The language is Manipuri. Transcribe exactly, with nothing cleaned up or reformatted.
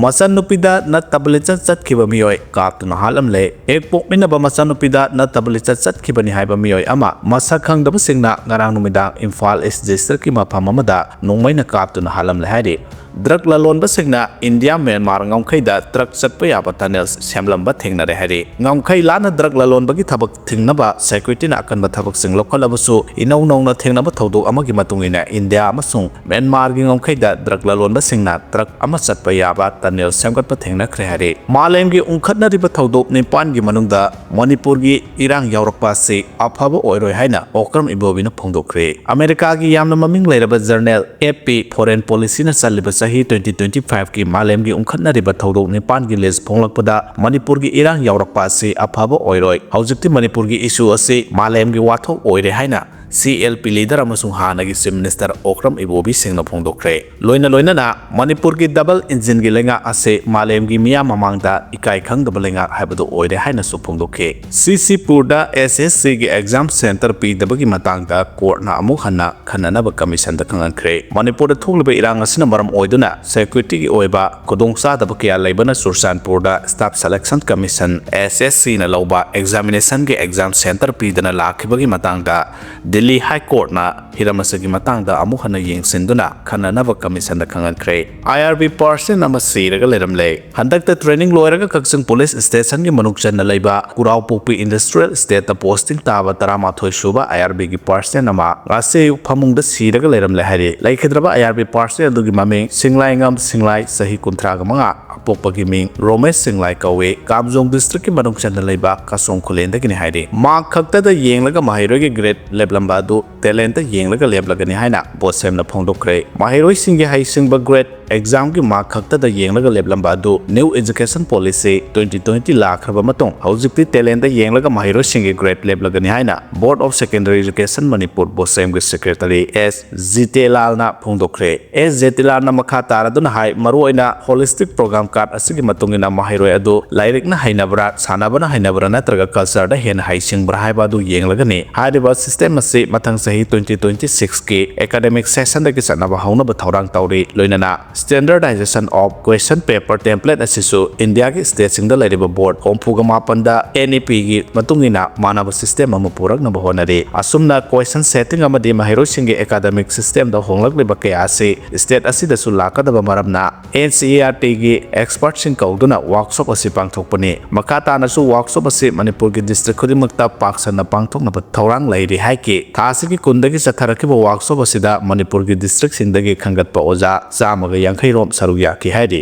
ꯃꯆꯟꯅꯨꯄꯤꯗ ꯅꯠꯇꯕ ꯂꯤꯆꯠ ꯆꯠꯈꯤꯕ ꯃꯤꯑꯣꯏ ꯀꯥꯞꯇꯨꯅ ꯍꯥꯠꯂꯝꯂꯦ꯫ ꯍꯦꯛ ꯄꯣꯛꯃꯤꯟꯅꯕ ꯃꯆꯟꯅꯨꯄꯤꯗ ꯅꯠꯇꯕ ꯂꯤꯆꯠ ꯆꯠꯈꯤꯕꯅꯤ ꯍꯥꯏꯕ ꯃꯤꯑꯣꯏ ꯑꯃ ꯃꯁꯛ ꯈꯪꯗꯕꯁꯤꯡꯅ ꯉꯔꯥꯡ ꯅꯨꯃꯤꯗꯥꯡ ꯏꯝꯐꯥꯜ ꯏꯁ ꯗꯤꯁꯇ꯭ꯔꯤꯛꯀꯤ ꯃꯐꯝ ꯑꯃꯗ ꯅꯣꯡꯃꯩꯅ ꯀꯥꯞꯇꯨꯅ ꯍꯥꯠꯂꯝꯂꯦ ꯍꯥꯏꯔꯤ꯫ ꯗ꯭ꯔꯒ ꯂꯂꯣꯟꯕꯁꯤꯡꯅ ꯏꯟꯗꯤꯌꯥ ꯃ꯭ꯌꯥꯟꯃꯥꯔ ꯉꯝꯈꯩꯗ ꯗ꯭ꯔꯒ ꯆꯠꯄ ꯌꯥꯕ ꯇꯅꯦꯜ ꯁꯦꯝꯂꯝꯕ ꯊꯦꯡꯅꯔꯦ ꯍꯥꯏꯔꯤ꯫ ꯉꯝꯈꯩ ꯂꯥꯟꯅ ꯗ꯭ꯔꯒ ꯂꯂꯣꯟꯕꯒꯤ ꯊꯕꯛ ꯊꯤꯡꯅꯕ ꯁꯦꯀ꯭ꯌꯨꯔꯤꯇꯤꯅ ꯑꯀꯟꯕ ꯊꯕꯛꯁꯤꯡ ꯂꯧꯈꯠꯂꯕꯁꯨ, ꯏꯅꯧ ꯅꯧꯅ ꯊꯦꯡꯅꯕ ꯊꯧꯗꯣꯛ ꯑꯃꯒꯤ ꯃꯇꯨꯡ ꯏꯟꯅ ꯏꯟꯗꯤꯌꯥ ꯑꯃꯁꯨꯡ ꯃ꯭ꯌꯥꯟꯃꯥꯔꯒꯤ ꯉꯝꯈꯩꯗ ꯗ꯭ꯔꯒ ꯂꯂꯣꯟꯕꯁꯤꯡꯅ ꯇ꯭ꯔꯛ ꯑꯃ ꯆꯠꯄ ꯌꯥꯕ ꯇꯅꯦꯜ ꯁꯦꯝꯒꯠꯄ ꯊꯦꯡꯅꯈ꯭ꯔꯦ ꯍꯥꯏꯔꯤ꯫ ꯃꯥꯂꯦꯝꯒꯤ ꯎꯪꯈꯠꯅꯔꯤꯕ ꯊꯧꯗꯣꯛ ꯅꯤꯄꯥꯟꯒꯤ ꯃꯅꯨꯡꯗ ꯃꯅꯤꯄꯨꯔꯒꯤ ꯏꯔꯥꯡ ꯌꯥꯎꯔꯛꯄ ꯑꯁꯤ ꯑꯐꯕ ꯑꯣꯏꯔꯣꯏ ꯍꯥꯏꯅ ꯑꯣꯀ꯭ꯔꯝ ꯏꯕꯣꯕꯤꯅ ꯐꯣꯡꯗꯣꯛꯈ꯭ꯔꯦ꯫ ꯑꯃꯦꯔꯤꯀꯥꯒꯤ ꯌꯥꯝꯅ ꯃꯃꯤꯡ ꯂꯩꯔꯕ ꯖꯔꯅꯦꯜ ꯑꯦꯞ ꯄꯤ ꯐꯣꯔꯦꯟ ꯄꯣꯂꯤꯁꯤꯅ ꯆꯜꯂꯤꯕ ꯆꯍꯤ twenty twenty-five ꯀꯤ ꯃꯥꯂꯦꯝꯒꯤ ꯎꯪꯈꯠꯅꯔꯤꯕ ꯊꯧꯗꯣꯛ ꯅꯤꯄꯥꯟꯒꯤ ꯂꯤꯁ ꯐꯣꯡꯂꯛꯄꯗ ꯃꯅꯤꯄꯨꯔꯒꯤ ꯏꯔꯥꯡ ꯌꯥꯎꯔꯛꯄ ꯑꯁꯤ ꯑꯐꯕ ꯑꯣꯏꯔꯣꯏ꯫ ꯍꯧꯖꯤꯛꯇꯤ ꯃꯅꯤꯄꯨꯔꯒꯤ ꯏꯁꯨ ꯑꯁꯤ ꯃꯥꯂꯦꯝꯒꯤ ꯋꯥꯊꯣꯛ ꯑꯣꯏꯔꯦ ꯍꯥꯏꯅ ꯁꯤ ꯑꯦꯜ ꯄꯤ ꯂꯤꯗꯔ ꯑꯃꯁꯨꯡ ꯍꯥꯟꯅꯒꯤ ꯆꯤꯐ ꯃꯤꯅꯤꯁꯇꯔ ꯑꯣꯀ꯭ꯔꯝ ꯏꯕꯣꯕꯤ ꯁꯤꯡꯅ ꯐꯣꯡꯗꯣꯛꯈ꯭ꯔꯦ꯫ ꯂꯣꯏꯅ ꯂꯣꯏꯅꯅ ꯃꯅꯤꯄꯨꯔꯒꯤ ꯗꯕꯜ ꯏꯟꯖꯤꯟꯒꯤ ꯂꯩꯉꯥꯛ ꯑꯁꯤ ꯃꯥꯂꯦꯝꯒꯤ ꯃꯤꯌꯥꯝ ꯃꯃꯥꯡꯗ ꯏꯀꯥꯏ ꯈꯪꯗꯕ ꯂꯩꯉꯥꯛ ꯍꯥꯏꯕꯗꯨ ꯑꯣꯏꯔꯦ ꯍꯥꯏꯅꯁꯨ ꯐꯣꯡꯗꯣꯛꯈꯤ꯫ ꯁꯤ ꯁꯤ ꯄꯨꯔꯗ ꯑꯦꯁ ꯑꯦꯁ ꯁꯤꯒꯤ ꯑꯦꯛꯖꯥꯝ ꯁꯦꯟꯇꯔ ꯄꯤꯗꯕꯒꯤ ꯃꯇꯥꯡꯗ ꯀꯣꯔꯠꯅ ꯑꯃꯨꯛ ꯍꯟꯅ ꯈꯟꯅꯅꯕ ꯀꯃꯤꯁꯟꯗ ꯈꯪꯍꯟꯈ꯭ꯔꯦ꯫ ꯃꯅꯤꯄꯨꯔꯗ ꯊꯣꯛꯂꯤꯕ ꯏꯔꯥꯡ ꯑꯁꯤꯅ ꯃꯔꯝ ꯑꯣꯏꯗꯨꯅ ꯁꯦꯀ꯭ꯌꯨꯔꯤꯇꯤꯒꯤ ꯑꯣꯏꯕ ꯈꯨꯗꯣꯡꯆꯥꯗꯕ ꯀꯌꯥ ꯂꯩꯕꯅ ꯆꯨꯔꯆꯥꯟꯄꯨꯔꯗ ꯁ꯭ꯇꯥꯐ ꯁꯦꯂꯦꯛꯁꯟ ꯀꯃꯤꯁꯟ, ꯑꯦꯁ ꯑꯦꯁ ꯁꯤꯅ ꯂꯧꯕ ꯑꯦꯛꯖꯥꯃꯤꯅꯦꯁꯟꯒꯤ ꯑꯦꯛꯖꯥꯝ ꯁꯦꯟꯇꯔ ꯄꯤꯗꯅ ꯂꯥꯛꯈꯤꯕꯒꯤ ꯃꯇꯥꯡꯗ ꯗꯤꯜꯂꯤ ꯍꯥꯏ ꯀꯣꯔꯠꯅ ꯍꯤꯔꯝ ꯑꯁꯤꯒꯤ ꯃꯇꯥꯡꯗ ꯑꯃꯨꯛ ꯍꯟꯅ ꯌꯦꯡꯁꯤꯟꯗꯨꯅ ꯈꯟꯅꯅꯕ ꯀꯃꯤꯁꯟꯗ ꯈꯪꯍꯟꯈ꯭ꯔꯦ꯫ ꯑꯥꯏ ꯑꯥꯔ ꯕꯤ ꯄꯥꯔꯁꯟ ꯑꯃ ꯁꯤꯔꯒ ꯂꯩꯔꯝꯂꯦ꯫ ꯍꯟꯗꯛꯇ ꯇ꯭ꯔꯦꯅꯤꯡ ꯂꯣꯏꯔꯒ ꯀꯛꯆꯤꯡ ꯄꯨꯂꯤꯁ ꯁ꯭ꯇꯦꯁꯟꯒꯤ ꯃꯅꯨꯡ ꯆꯟꯅ ꯂꯩꯕ ꯀꯨꯔꯥꯎꯄꯣꯛꯄꯤ ꯏꯟꯗꯁꯇ꯭ꯔꯤꯌꯦꯜ ꯏꯁꯇꯦꯠꯇ ꯄꯣꯁꯇꯤꯡ ꯇꯥꯕ ꯇꯔꯥꯃꯥꯊꯣꯏ ꯁꯨꯕ ꯑꯥꯏ ꯑꯥꯔ ꯕꯤꯒꯤ ꯄꯥꯔꯁꯟ ꯑꯃ ꯉꯁꯤ ꯑꯌꯨꯛ ꯐꯃꯨꯡꯗ ꯁꯤꯔꯒ ꯂꯩꯔꯝꯂꯦ ꯍꯥꯏꯔꯤ꯫ ꯂꯩꯈꯤꯗ꯭ꯔꯕ ꯑꯥꯏ ꯑꯥꯔ ꯕꯤ ꯄꯥꯔꯁꯟ ꯑꯗꯨꯒꯤ ꯃꯃꯤꯡ ꯁꯤꯡꯂꯥꯏꯉꯝ ꯁꯤꯡꯂꯥꯏ, ꯆꯍꯤ ꯀꯨꯟꯊ꯭ꯔꯥꯒ ꯃꯉꯥ, ꯑꯄꯣꯛꯄꯒꯤ ꯃꯤꯡ ꯔꯣꯃꯦꯁ ꯁꯤꯡꯂꯥꯏ ꯀꯧꯏ꯫ ꯀꯥꯝꯖꯣꯡ ꯗꯤꯁꯇ꯭ꯔꯤꯛꯀꯤ ꯃꯅꯨꯡ ꯆꯟꯅ ꯂꯩꯕ ꯀꯥꯁꯣꯡ ꯈꯨꯂꯦꯟꯗꯒꯤꯅꯤ ꯍꯥꯏꯔꯤ꯫ ꯃꯥꯔꯛ ꯈꯛꯇꯗ ꯌꯦꯡꯂꯒ ꯃꯍꯩꯔꯣꯏꯒꯤ ꯒ꯭ꯔꯦꯗ ꯂꯦꯞꯂꯝꯕ ꯑꯗꯨ ꯇꯦꯂꯦꯟꯇ ꯌꯦꯡꯂꯒ ꯂꯦꯞꯂꯒꯅꯤ ꯍꯥꯏꯅ ꯕꯣꯁꯦꯝꯅ ꯐꯣꯡꯗꯣꯛꯈ꯭ꯔꯦ꯫ ꯃꯍꯩꯔꯣꯏꯁꯤꯡꯒꯤ ꯍꯩꯁꯤꯡꯕ ꯒ꯭ꯔꯦꯗ ꯑꯦꯛꯖꯥꯝꯒꯤ ꯃꯥꯔꯛ ꯈꯛꯇꯗ ꯌꯦꯡꯂꯒ ꯂꯦꯞꯂꯝꯕ ꯑꯗꯨ new education policy twenty twenty ꯂꯥꯛꯈ꯭ꯔꯕ ꯃꯇꯨꯡ ꯍꯧꯖꯤꯛꯇꯤ ꯇꯦꯂꯦꯟꯇ ꯌꯦꯡꯂꯒ ꯃꯍꯩꯔꯣꯏꯁꯤꯡꯒꯤ ꯒ꯭ꯔꯦꯗ ꯂꯦꯞꯂꯒꯅꯤ ꯍꯥꯏꯅ board of secondary education Manipur ꯕꯣꯁꯦꯝꯒꯤ ꯁꯦꯀ꯭ꯔꯦꯇꯔꯤ ꯑꯦꯁ ꯖꯤꯇꯦꯂꯥꯜꯅ ꯐꯣꯡꯗꯣꯛꯈ꯭ꯔꯦ꯫ ꯑꯦꯁ ꯖꯤꯇꯦꯂꯥꯜꯅ ꯃꯈꯥ ꯇꯥꯔꯗꯨꯅ ꯍꯥꯏ, ꯃꯔꯨꯑꯣꯏꯅ ꯍꯣꯂꯤꯁꯇꯤꯛ ꯄ꯭ꯔꯣꯒ꯭ꯔꯥꯝ ꯀꯥꯔꯗ ꯑꯁꯤꯒꯤ ꯃꯇꯨꯡ ꯏꯟꯅ ꯃꯍꯩꯔꯣꯏ ꯑꯗꯨ ꯂꯥꯏꯔꯤꯛꯅ ꯍꯩꯅꯕ꯭ꯔꯥ, ꯁꯥꯟꯅꯕꯅ ꯍꯩꯅꯕ꯭ꯔꯥ ꯅꯠꯇ꯭ꯔꯒ ꯀꯜꯆꯔꯗ ꯍꯦꯟꯅ ꯍꯩꯁꯤꯡꯕ꯭ꯔꯥ ꯍꯥꯏꯕ ꯑꯗꯨ ꯌꯦꯡꯂꯒꯅꯤ꯫ ꯍꯥꯏꯔꯤꯕ ꯁꯤꯁꯇꯦꯝ ꯑꯁꯤ ꯃꯊꯪ ꯆꯍꯤ twenty twenty-six ꯀꯤ ꯑꯦꯀꯥꯗꯦꯃꯤꯛ ꯁꯦꯁꯟꯗꯒꯤ ꯆꯠꯅꯕ ꯍꯧꯅꯕ ꯊꯧꯔꯥꯡ ꯇꯧꯔꯤ꯫ ꯂꯣꯏꯅꯅ Standardization of Question Paper Template ꯑꯁꯤꯁꯨ ꯏꯟꯗꯤꯌꯥꯒꯤ ꯁ꯭ꯇꯦꯠꯁꯤꯡꯗ ꯂꯩꯔꯤꯕ ꯕꯣꯔꯗ ꯍꯨꯝꯐꯨꯒ ꯃꯥꯄꯟꯗ NEPꯒꯤ ꯃꯇꯨꯡ ꯏꯟꯅ ꯃꯥꯟꯅꯕ ꯁꯤꯁꯇꯦꯝ ꯑꯃ ꯄꯨꯔꯛꯅꯕ ꯍꯣꯠꯅꯔꯤ꯫ ꯑꯁꯨꯝꯅ question setting ꯑꯃꯗꯤ ꯃꯍꯩꯔꯣꯏꯁꯤꯡꯒꯤ ꯑꯦꯀꯥꯗꯃꯤꯛ ꯁꯤꯁꯇꯦꯝꯗ ꯍꯣꯡꯂꯛꯂꯤꯕ ꯀꯌꯥ ꯑꯁꯤ ꯁ꯭ꯇꯦꯠ ꯑꯁꯤꯗꯁꯨ ꯂꯥꯛꯀꯗꯕ ꯃꯔꯝꯅ NCERTꯒꯤ ꯑꯦꯛꯁꯄꯔꯠꯁꯤꯡ ꯀꯧꯗꯨꯅ ꯋꯥꯔꯛꯁꯣꯞ ꯑꯁꯤ ꯄꯥꯡꯊꯣꯛꯄꯅꯤ꯫ ꯃꯈꯥ ꯇꯥꯅꯁꯨ ꯋꯥꯔꯛꯁꯣꯞ ꯑꯁꯤ ꯃꯅꯤꯄꯨꯔꯒꯤ ꯗꯤꯁꯇ꯭ꯔꯤꯛ ꯈꯨꯗꯤꯡꯃꯛꯇ ꯄꯥꯛ ꯁꯟꯅ ꯄꯥꯡꯊꯣꯛꯅꯕ ꯊꯧꯔꯥꯡ ꯂꯩꯔꯤ ꯍꯥꯏꯈꯤ꯫ ꯊꯥ ꯑꯁꯤꯒꯤ ꯀꯨꯟꯗꯒꯤ ꯆꯠꯊꯔꯛꯈꯤꯕ ꯋꯥꯔꯛꯁꯣꯞ ꯑꯁꯤꯗ ꯃꯅꯤꯄꯨꯔꯒꯤ ꯗꯤꯁꯇ꯭ꯔꯤꯛꯁꯤꯡꯗꯒꯤ ꯈꯟꯒꯠꯄ ꯑꯣꯖꯥ ꯆꯥꯝꯃꯒ ꯌꯥꯡꯈꯩ ꯔꯣꯝ ꯁꯔꯨꯛ ꯌꯥꯈꯤ ꯍꯥꯏꯔꯤ꯫